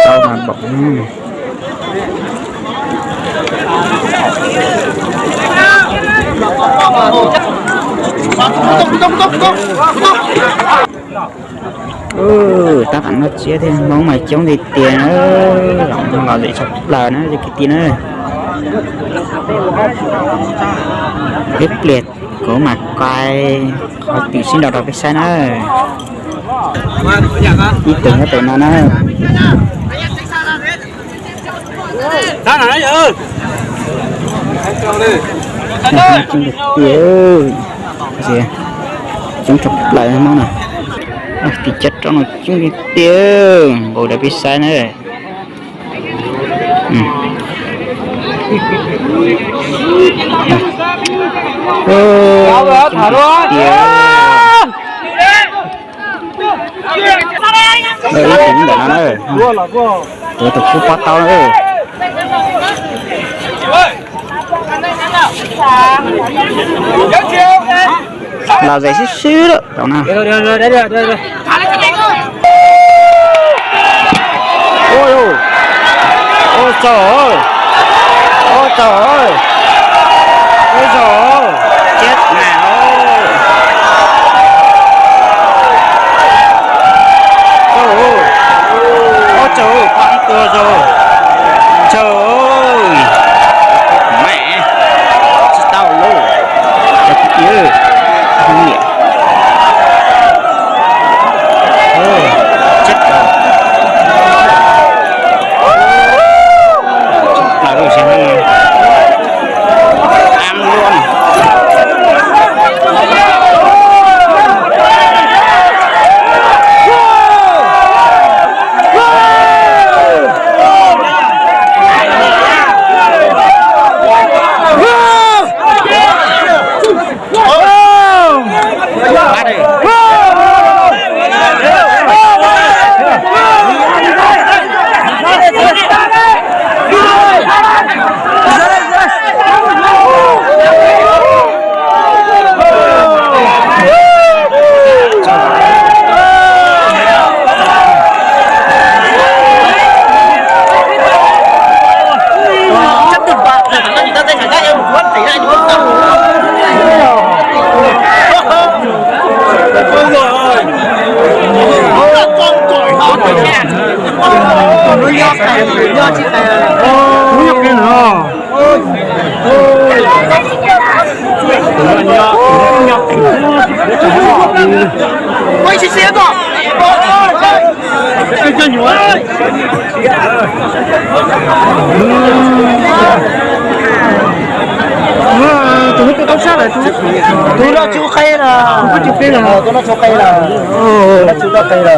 Tau mas bom. Tab tom noj tsiab thiab, Hmoob mas coob tiag tiag, los los zem tshaj plaws na kwv tij na. Ib pliag kuv mam qai qhov twm sib nrau rau peb saib na. Ib tug nyob pem no na. Coob tiag, coob tshaj plaws Hmoob na. Tim cov roj no coob tiag tiag, npaum li peb saib na. Tiag. Ib tus ntawm no na, tus tus kub pob tau na. Los zem sib sib lawm tau na. Ua tsaug, ua tsaug, ua tsaug, tsiab na. Ua tsaug, pab tua tsaug, tsaug. Tsis tau lauj, cov kwv tij, niam. Chết rồi. Chết rồi, sao nó ăn luôn. Tus no tsis qe na, tus no tsis qe na, tus no tsis qe na.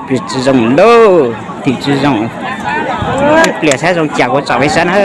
Pim tsis zoo lauj, tim tsis zoo. Ib pliag saib zoo cas kuv tsom peb saib na.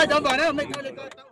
Cov npawg na, mej koj li ko